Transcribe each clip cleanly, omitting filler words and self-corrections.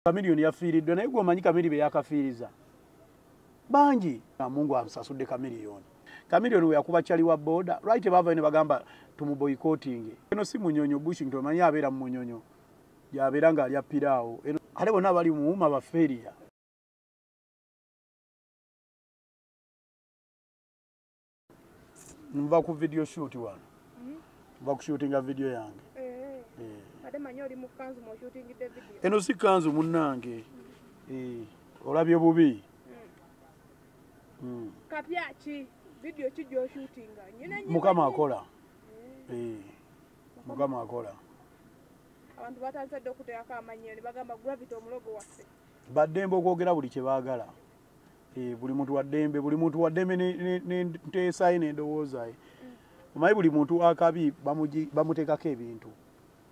Chameleone yafiiriddwa naye gwe omanyi Chameleone be yakafiiriza bangi. Mungu amusasudde Chameleone. Chameleone we yakuba chali wa boda right, bava ne bagamba tumuboycotting. Eno si Munyonyo, Bushington omanyi abeera mu Munyonyo, yabeera nga alya piraawo. Ate bonna bali mu UMA bafeeriya. Nva ku video shoot wano, nva ku shootinga video yange. Eno si kanzu munnange, olabye bubi. Mukama akola, Mukama akola. Abantu batandise okuteekako amanyi ne bagamba Gravity omulogo waffe. Baddembe okwogera buli kye baagala. Buli muntu wa ddembe, buli muntu wa ddembe n'enteesa ye n'endowooza ye. Omanyi buli muntu akabi bamuteekako ebintu.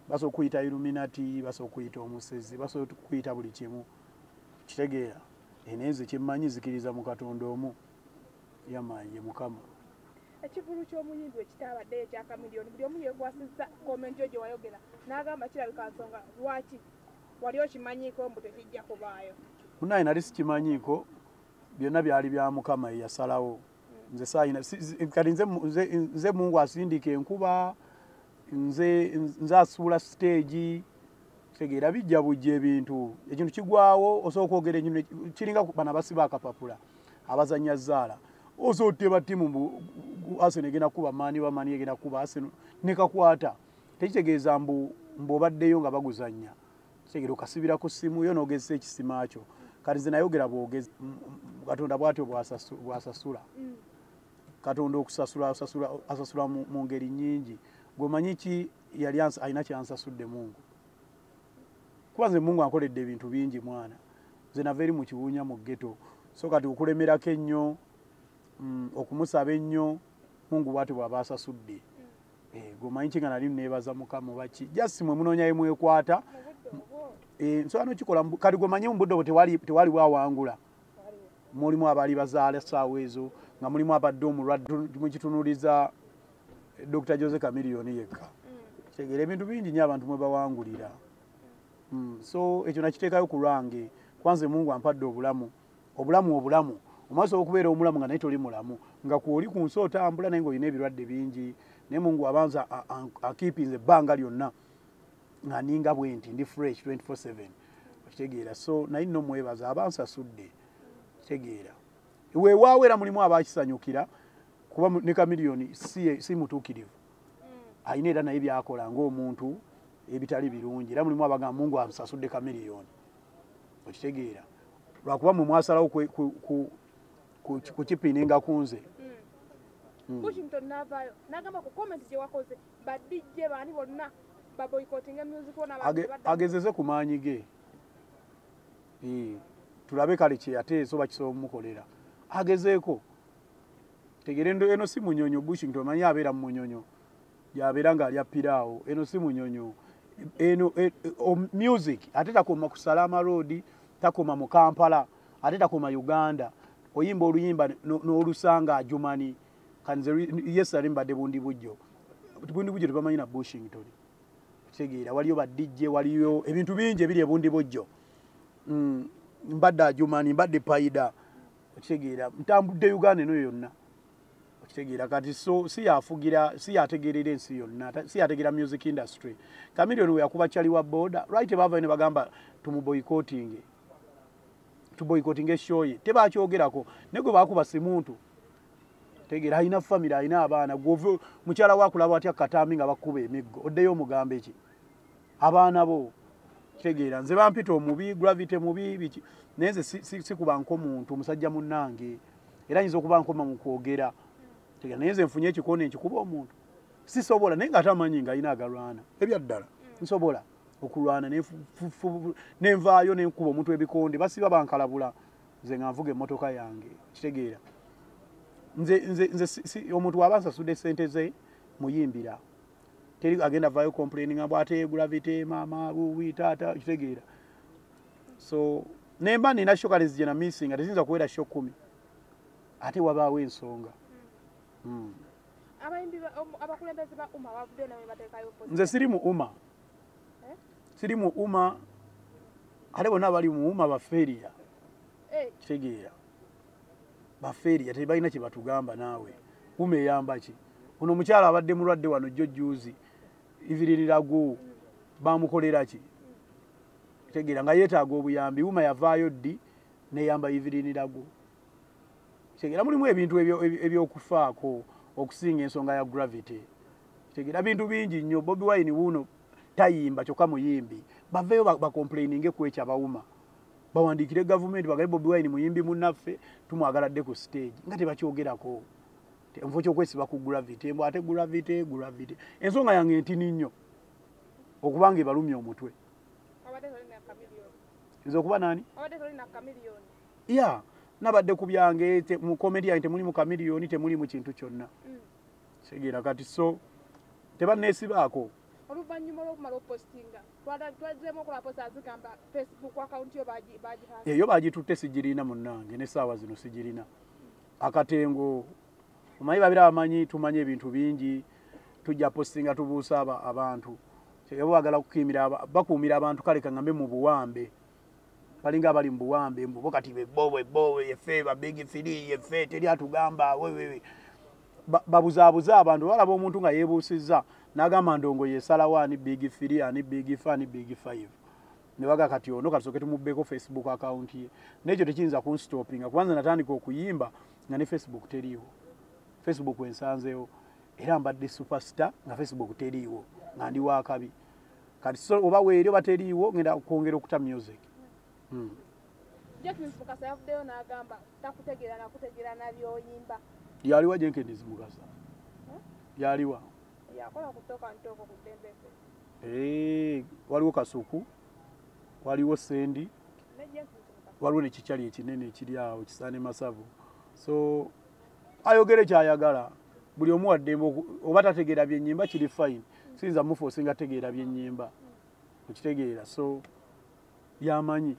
Basobola okuyita Illuminati, basobola okuyita omusezi, basobola okuyita buli kimu. Kitegeera. Naye nze kye mmanyi nzikiriza mu Katonda omu, yamaanyi ye Mukama. Ekivulu ky'omuyimbi ekitaabaddeyo ekya Chameleone, buli omu yeekwasizza comment yo gye wayogera n'agamba kirabika nsonga lwaki wali okimanyiiko mbu tekijja kubaayo. Munnaye nali sikimanyiiko, byonna byali bya Mukama ye yasalawo. Nze saayina kati nze Mungu asindika enkuba, nze asuula stage. Kitegeera bijja bujja ebintu. Ekintu kigwawo osobola okwogera ekintu kiringa bano abasiba akapapula abazannya zzaala. Osobola oteba ttiimu mbu Arsenal egenda kukuba maani oba maani egenda kukuba Arsenal ne kakwata. Tekitegeeza mbu obaddeyo nga baguzannya. Kitegeera okasibira ku ssimu yo n'ogezesa ekisima kyo. Kati nze nayogera bwogezi, Katonda bw'atyo bw'asasula. Katonda okusasula asasula mu ngeri nnyingi. Gwe omanyi ki yali alina kyansasudde Mungu. Kuba nze Mungu ankoledde ebintu bingi mwana. Nze nava eri mu kiwunya mu ghetto. So kati okulemerako ennyo, okumusaba ennyo, Mungu bw'atyo bw'aba asasudde. Gwe omanyi ki nga nali neebaza Mukama oba ki. Just mwe munoonyayo mwekwata. Nsobola n'okikola kati gwe omanyi mu budde obwo tewaliwo awangula. Mulimu abaali bazaala essaawa ezo, nga mulimu abadde omulwadde, mukitunuuliza Dr. Jose Chameleone yekka. Kitegeera ebintu bingi nnyo abantu mwe bawangulira. So ekyo nakiteekayo ku lwange, kwanze Mungu ampadde obulamu. Obulamu obulamu. Omaze okubeera omulamu nga naye toli mulamu, nga kw'oli ku nsi otambula naye ng'olina ebirwadde bingi. Naye Mungu abanza akeepinze ebbanga lyonna nga ninga bwe nti ndi fresh 24/7. Okitegeera. So naye nno mwebaza abansasudde. Kitegeera. Weewaawo era mulimu abakisanyukira kuba ne Chameleone si mutuukirivu. Alina era naye by'akola ng'omuntu ebitali birungi. Era mulimu abagamba Mungu amusasudde Chameleone. Okitegeera. Lwakuba mwe mwasalawo kukipininga ku nze. Bushington n'avaayo n'agamba ku comment gye wakoze ba DJ baani bonna baboycottinga music n'abantu. Agezeze ku maanyi ge. Tulabe kale kye yateesa oba kisobola omukolera. Agezeeko. Tegeera eno si Munyonyo, Bushington omanyi abeera mu Munyonyo. Yabeera ng'alya piraawo. Eno si Munyonyo. Eno music ate takoma ku Salama Road, takoma mu Kampala, ate takoma Uganda. Oyimba oluyimba n'olusanga Adjumani. Kanze yesterday mbadde bundi bujjo. Bundi bujjo tebamanyi na Bushington. Kitegeera waliyo ba DJ, waliyo ebintu bingi ebiri ebundi bujjo. Mbadde Adjumani, mbadde Paida. Okitegeera ntambudde Uganda eno yonna. Okitegeera kati so si yafugira, si yategeerera ensi yonna, si yategeera music industry. Chameleone we yakuba chali wa boda right, bava ne bagamba tumuboycotting. Tuboycotting show ye. Tebakyogerako naye gwe bakuba si muntu. Tegeera alina family, alina abaana. Gwe mukyala wa akulaba atya katambi nga bakuba emiggo, oddeyo omugambe ki? Abaana bo. Kitegeera nze bampita omubi, Gravity mubi biki. Naye nze sikuba nko muntu musajja munnange. Era nyinza okuba nkoma mu kwogera. Kitegeera naye nze nfunye ekikono nkikuba omuntu. Sisobola naye ng'ate amanyi nga alina agalwana. Ebya ddala nsobola okulwana nenvaayo nenkuba omuntu ebikonde, basiba bankalabula nze nga nvuga emmotoka yange. Kitegeera nze omuntu waba nsasudde ssente ze muyimbira, teri agenda vaayo complaining mbu ate Gravity maama wuwi taata. Kitegeera so nemba nina show kale gye na missing teziyinza kuwera show 10 ate wabaawo ensonga. Abayimbi abakulembeze ba UMA bavuddeyo nabo ne bateekayo post. Nze siri mu UMA. Eh? Siri mu UMA. Ate bonna bali mu UMA bafeeriya. Kitegeera, bafeeriya, tebalina kye batugamba. Naawe UMA eyamba ki? Ono omukyala abadde mulwadde wano jjo juzi, Iviririragu, bamukolera ki? Kitegeera, nga yeetaaga obuyambi, UMA yavaayo ddi neyamba Iviririragu? Kitegeera, mulimu ebintu ebyokufaako okusinga ensonga ya Gravity. Kitegeera, bintu bingi nnyo. Bobi Wine wuuno tayimba, kyokka muyimbi. Baveeyo bacomplaininge ku ekyo. Abawuma bawandiikire gavumenti bagabe Bobi Wine muyimbi munnaffe, tumwagaladde ku stage, nga tebakyogerako. Nfo kyokwesiba ku Gravity, mbu ate Gravity, Gravity. Ensonga yange ntini nnyo okubanga ebalumya omutwe. Nze okuba nani? Ya nabadde ku byange, mu comment yange temulimu Chameleone, temulimu kintu kyonna. Kitegeera, kati so tebanneesibaako. Oluvannyuma lw'okumala okupostinga, twazzeemu okola post azigamba Facebook account yo bagihackinze. Eyo bagitutte, sigirina munnange, n'essaawa zino sigirina. Akatengo omanyi babira bamanyi tumanyi ebintu bingi, tujja postinga tubuusa abantu. Eba bagala kukiimira, bakuumira abantu, kale kaŋŋambe mu buwambe, balinga abali mu buwambe, mbu bo kati bebo bebo yeffe ba Big Three, yeffe teri atugamba wewewe. Babuzaabuza abantu. Balaba omuntu nga yeebuusizza n'agamba ndongo yesalawo ani Big Three, ani Big Four, ani Big Five, ne baga kati ono katusooke tumubbeko Facebook account ye. N'ekyo tekiyinza kunstopinga, kubanza natandika okuyimba nga ne Facebook teriiwo. Facebook ensanzeewo, era mbadde superstar nga Facebook teriiwo, nga ndi wakabi. Kati so oba weeri oba teriiwo, ngenda kwongera okuta music. Jenkins Mukasa yavuddeyo n'agamba takutegeera nakutegeera nabyoyimba. Yaliwa Jenkins Mukasa? Yaliwa? Yakola ku Talk and Talk ku Ddembe FM. Eh, waliwo Kasuku, waliwo Sendi. Ne Jenkins Mukasa. Waliwo nekikyali ekinene ekiri awo kisaane masavu. So ayogere kyayagala, buli omu waddembe oba tategeera byenyimba kiri fine, siyinza muforcinga tegeera byenyimba, okitegeera? So yamanyi.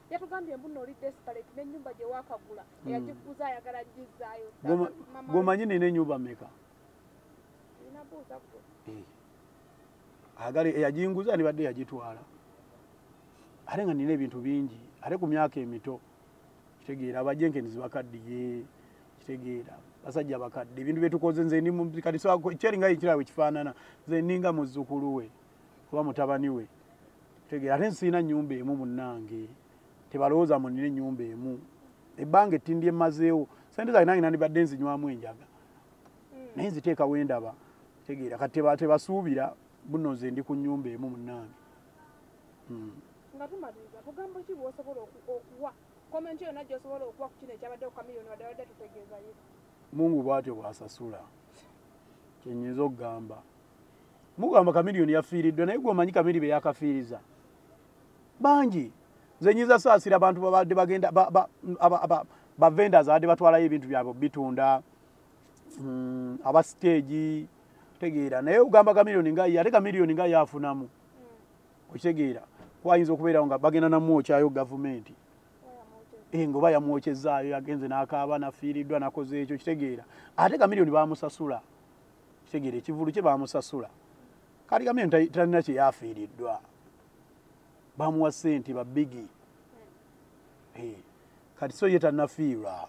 Yatugambye mbu nno oli desperate n'ennyumba gye waakagula eyagikuza ayagala gizzaayo. Gwomanyi nina ennyumba meka? Inabuuza gwe. Eh. Agale eyajinguza nibadde yagitwala, ate nga nina ebintu bingi, ate ku myaka emito. Kitegeera, abajenkins bakaddiye, kitegeera, basajja bakadde, ebintu byetukoze nze ndi kati kyeringa ekirabo ekifaanana nze ninga muzzukulu we oba mutabani we. Kitegeera, ate nsiina nnyumba emu munnange, tebalowooza mu nina ennyumba emu. Ebbanga ettindi emazeewo, sente zange nange nandibadde nzinywamu enjaga, naye nziteeka wendaba. Tegeera, kati tebasuubira buno nze ndi ku nnyumba emu munnange. Nga tumaliriza, bugambo ki bw'osobola okuwa, comment yonna gy'osobola okuwa ku kino ekyabadde ku Chameleone, wadde wadde tutegeezayo? Mungu bw'atyo bw'asasula, kyenyinza okugamba. Mugamba Chameleone yafiiriddwa, naye gwe omanyi Chameleone be yakafiiriza bangi. Nze nyinza saasira abantu babadde bagenda ba vendors abadde batwalayo ebintu byabwe bitunda, aba stage. Tegeera, naye ogamba Chameleone nga ye, ate Chameleone nga ye afunamu, okitegeera? Kwayinza okubeerawo nga bagenda namwokyayo gavumenti. Eh, ngoba yamwokyezaayo, yagenze n'akaaba, nafiiriddwa, nakoze ekyo. Kitegeera, ate Chameleone bamusasula. Kitegeera, ekivulu kye bamusasula. Kati Chameleone talina kye yafiiriddwa, bamuwa ssente babigi. Eh, kati so ye tannafiirwa.